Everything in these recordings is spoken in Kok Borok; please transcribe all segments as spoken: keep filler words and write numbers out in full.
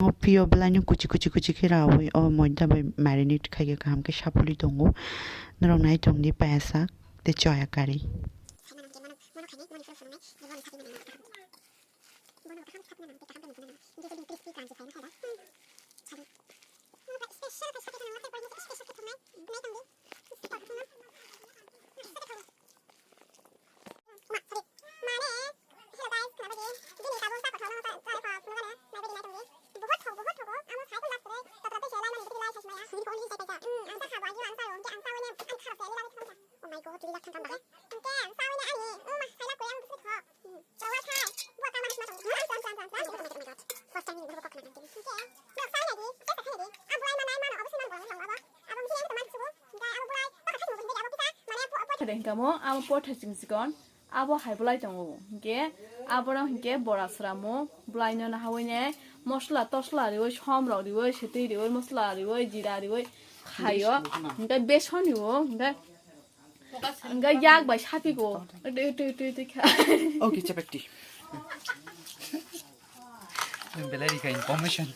O pio belaino kuchi kuchi kuchi khe rawi o moida bai marinate khaikhe kaham khe sapuli tongo. Norok nai tongdi payasa tei choya kari. Hinkhe mo abo potha chingsikon abo hai bolai tongo, hinkhe aborok hinkhe bora sramo bolaino nahawi ne mosla tosla riwi, som rok riwi, swtwi riwi, mosla riwi, jira riwi khaio, hinkhe beson riwo, hinkhe Hingga yak bai sapi go. Tui, tui, tui, tui, kha. Okay, chapek ti. Belai rika information.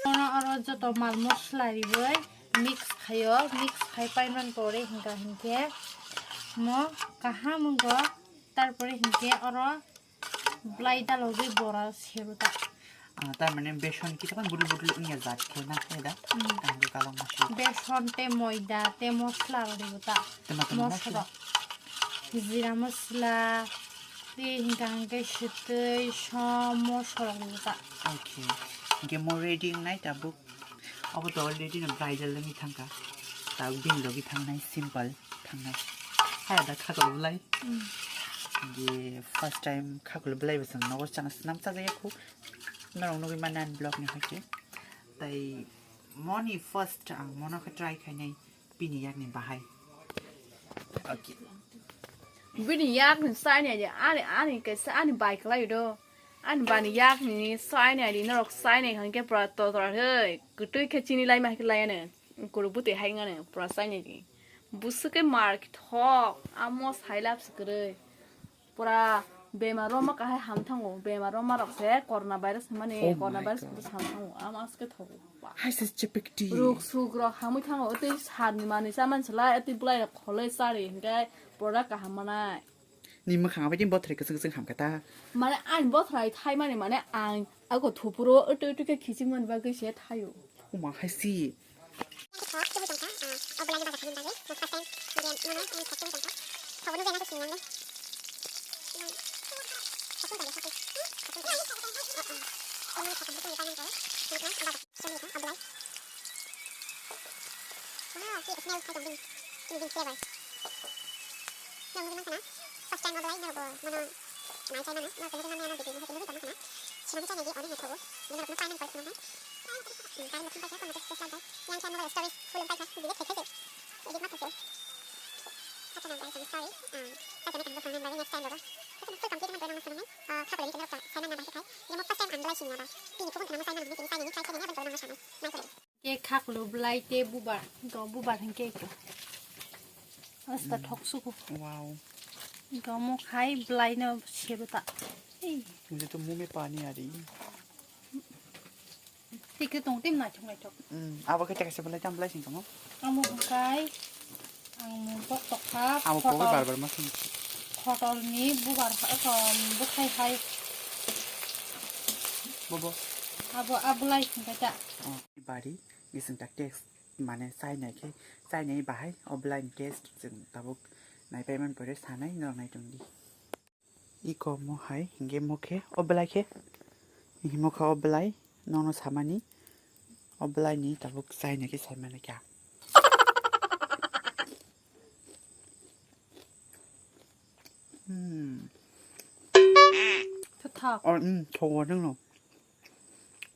Ono oro joto mal mosla riwi mix khaio, mix khai paimani pore hinka hinkhe mo kaham wngkha, tarpore hinkhe oro bwlai dalogwi bora seru ta. Ah, tar mane beson kisa kan budul budul wngya jat khe na khe da? Hmm. Tang khe kalong masi. Beson Son tei moida tei mosla rok ribo ta. Tei ma tamo mosla mosla? Rok. Jira mosla, tei hingka hingke swtwi, som, mosla rok ribo ta. Okay. Hingke mo ready wngnai tabuk. Obo to already no bridal wngwi thangkha. Tabuk bini logi thangnai simple thangnai. Haya da khaklo belai. Hmm. Hingke first time khaklo belai bo chwng nogo chana swnam chajakya khu. Norok nugwi mano ani vlog ni hoite. Tai moni first ang mono khe try khainai bini yakni bahai. Okay. Bini yakni saini ani, ani, ani kaisa ani bai kwlai do. Ani bani yakni saini ani norok saini hwnkhe pura totra hei. Kwtwi khe chini laima khe laiya no. Kuru bwtwi hai wngya no pura saini di. Bwswk khe mar thok. Amo sailap se kwrwi. Pura bemar rok ma kahai ham thango, bemar rok ma rok se corona virus hwnmani, oh my God, corona virus pura ham thango, ama aske thogo. Hai se chepekti. Ruk suk rok hamwi thango, tei sar ni manwi chaman se lai, tei bwlai rok kholoi chari hinkhe pura kaham manai. Ni mwkhang abai ni bothrai kwchwng kwchwng hamkha ta. Mane ani bothrai thai mani mane ang ago thupuro utu utu khe khiching mani bagwi se thaio. Oma hai si. Wow, sweet smell, hai tong bini, bini flavor. Nang nugui mankha na, first time obolai norokbo mono nai chai mano, norok tongwi mano, norok video ni hai tongwi tongma khana. Sinamwi chai nai di, oni hai thogo, bini norokno final first nang nai. Hmm, kari looking paikha, tongma just like that. Yang khe mobile storage full wng paikha, video thai thai se, edit ma thai se. Acha nang guys, I'm sorry, um, kha jani kang bufang nang bagwi next time rwgo. Khe full complete wngmani pore nang swrwngnai, ah, kha kwlai ni khe norok chai mano na bahai khe khai. Namo first time ang belai sini aba, bini kubun khana mo chai mano, bini tini chai khe ni abo tong ma samai. Nai kwlai. Khe khaklo belai tei bubar. Go bubar hinkhe go. Asta thok suku. Wow. Go mo khai belai no seru ta. Ei. Mujhe to muh mein pani aa rahi hai. Thik khe tong tim naithok naithok. Hmm. Abo khe teka se belai tam belai sing tongo. Amo hwnkhe ang mung tok tok kha. Amo pogwi bar bar ma sing. Khotol ni bubar ha-, um, bwthai hai. Bobo. Abo ablai hwnkhe ta. Oh, bari gising tak taste mane chainai khe chainai bahai oblai ni taste chwng tabuk naipai man pore sanai norok nai tongdi. Iko mo hai, hingke mo khe, o belai khe, himo kha o belai, nono samani, o belai ni tabuk chaina khe sai mani kha. Hmm. Tha, tha. Or, hmm, thogo nang no.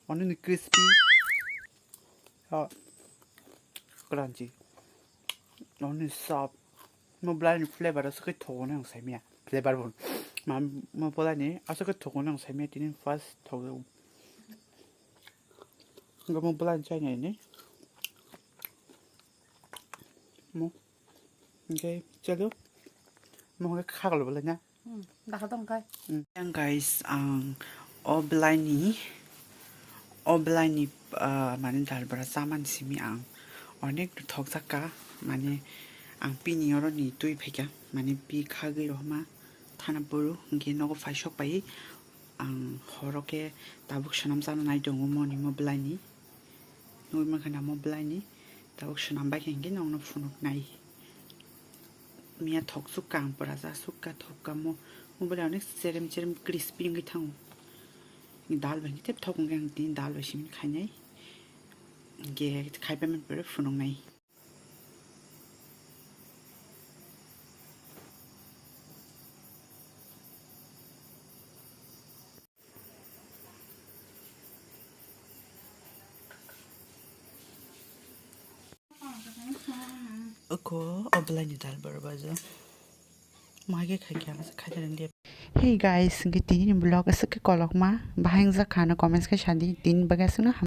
Oni ni crispy. Oh. Crunchy. Oni soft. Mo belai ni flavor aswk khe thogo nang sai mia. Flavor bo. Ma, mo belai ni aswk khe thogo nang sai mia tini first thogo. Hingke mo belai ni chainai ni. Mo. Hingke chalo. Mo hingke khaglo belai na. Hmm, dakha tong khai. Hmm. Yang guys, ang o belaini, o belaini, ah, mane dal bra chamani simi ang onek thokjak ka, mane ang pini oro ni twi phaikha, mane pi khagwi rohma thana boro hingke nogo phai sok pai ang horo khe tabuk swnam chana nai tongo moni mo belaini. Nugui mankha namo belaini tabuk swnam bai khe hingke nokno phunuknai. Miya thok sukha ang pura ja sukha thok kha mo, mo belai onek cherem cherem crispy wngwi thango. Dal bai hingke thok wngkhe ang tini dal bai simi khainai. Hingke khaipai man pore phunuknai. Oko oblai ni dal boro bajo. Mahai khe khai khe ang khaina rwngya. Hey guys, hwnkhe tini ni vlog aswk khe kolokma. Bahai wngjak kha ano comments khe sadi. Tini bagwi aswkno ham.